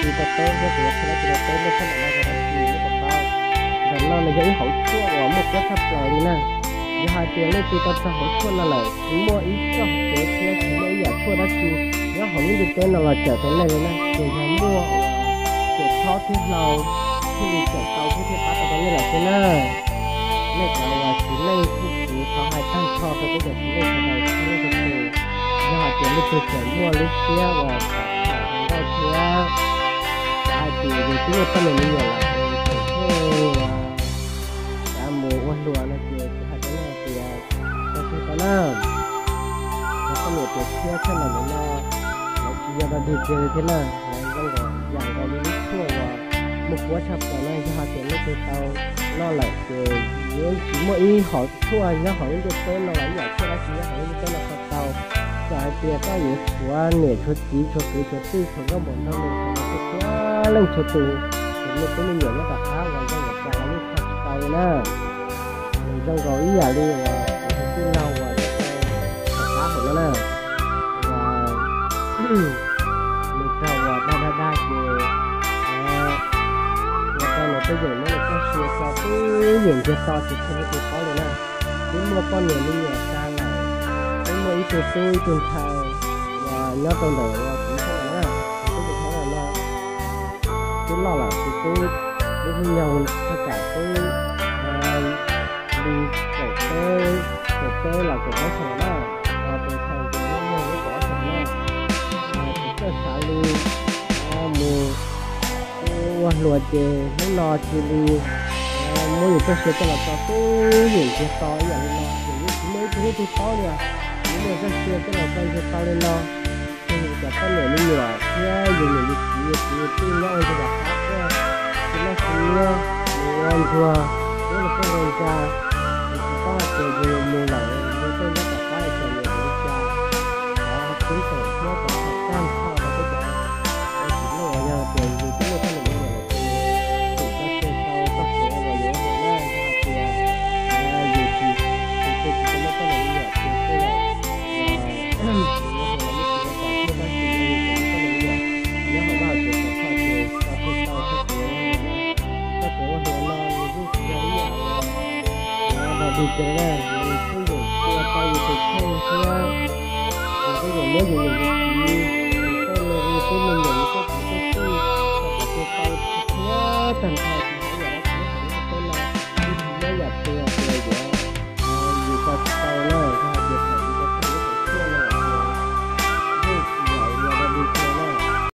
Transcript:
tsis tau peb, yog kuv yuav qhia dab tsi rau peb, nej sawv daws no yog dab tsi nej puas paub. Ntawm no nws yog ib hauv tshuaj uas muaj kuab tshaj plaws li na. Yog hais tias leej twg tau raug hauv tshuaj no lawm, tsis muaj ib txoj hauv kev thiab tsis muaj ib yam tshuaj dab tsi nyob hauv lub ntiaj teb no los cawm tau nej li na, ces yog muaj uas Niam Txhoj thiab Hlau thiaj li cawm tau thiab thiaj pab tau rau nej lawm thiab na. Nej cov uas txiv neej txhua tus thov hais tag nrho rau peb cov txiv neej sawv daws txhua leej txhua tus, yog hais tias leej twg tseem muaj lub siab uas xav tham hluas nkauj thiab xav hais tias yus twb muaj poj niam me nyuam lawm es tseem thiaj uas xav mus ua hluas no ces kuv hais rau nej hais tias tau kawg tau na. Cov poj niam tias thiab tshaj lawm no, lawv tsis yog dog dig kiag li thiab na, lawv zoo nkaus yam nkaus li lub tshuaj uas muaj kuab tshaj plaws na. Yog hais tias leej twg tau noj lawm ces yuav tsis muaj ib hom tshuaj nyob hauv lub ntiaj teb no los ib yam tshuaj dab tsi nyob hauv lub ntiaj teb no tau tau. Txawm hais tias koj yuav tshuav niam tshuav txiv tshuav kwv tshuav tij tshuav nkauj npaum nraug nus tshuav txhua leej txhua tus, txhua tus muaj tub muaj nyuam nyob tom qab uas zoo nkaus cas los yeej kho tsis tau li na. Nws zoo nkaus ib yam li uas kuv tus tij laug uas nyob rau tom qab hauv no na, uas nws raug uas dag dag dag ces ua rau nws tej yeem muab nws txoj sia tso twb yeem ntsiag to tsis tshuav leej twg paub li na. Twb muaj poj niam me nyuam tas lawm, twb muaj ib tug tub ib tug ntxhais uas nyob rau ntawm uas kuv sab lawm na, kuv tub kuv ntxhais lawm no, twb loj lawm, tus tub lub hnub nyoog thaj tsam twb li kaum peb, kaum peb los kaum plaub xyoo na, tus ntxhais ces lub hnub nyoog twb kaum ob xyoo na. Tsis txawj xav li mus ua hluas ces hnub no cia li muab yus txoj sia coj los tso twb yeem ntsiag to ib yam li no, ces yeej tsis muaj ib tug leej twg paub li os. Yus muab yus txoj sia coj los tso ntsiag to li no, yus cov poj niam me nyuam thiab yus niam yus txiv yus kwv yus tij nyob ua ntsuag tom qab tuaj, tsis muaj tsis nyiab, mus ua ntsuag, ua lus koj ua ntsa, yus tsis paub hais tias yus mus lawm yus tej nyob tom qab tseem nyiam li cas. Thov tub txawm thiab thov txawm tag nrho rau peb cov txiv neej uas yog tias yus twb muaj poj niam me nyuam lawm ces tsum txoj sia sau txoj kev uas yuav ua hluas na, yog hais tias yus tsis, yus tsis tau muaj poj niam me nyuam ces kuj yog ua hluas los yeej tsis ua kom thiaj, tab sis yog yus tseem muaj poj niam me nyuam nyob hauv no ces thov txoj sia sau txoj kev ua hluas na. Txoj kev ua hluas no nws yeej tsis yog ib yam uas dog dig kiag li na, nws kuj yeem ua tau yus tus kheej thiab nws kuj yeem muab yus niam yus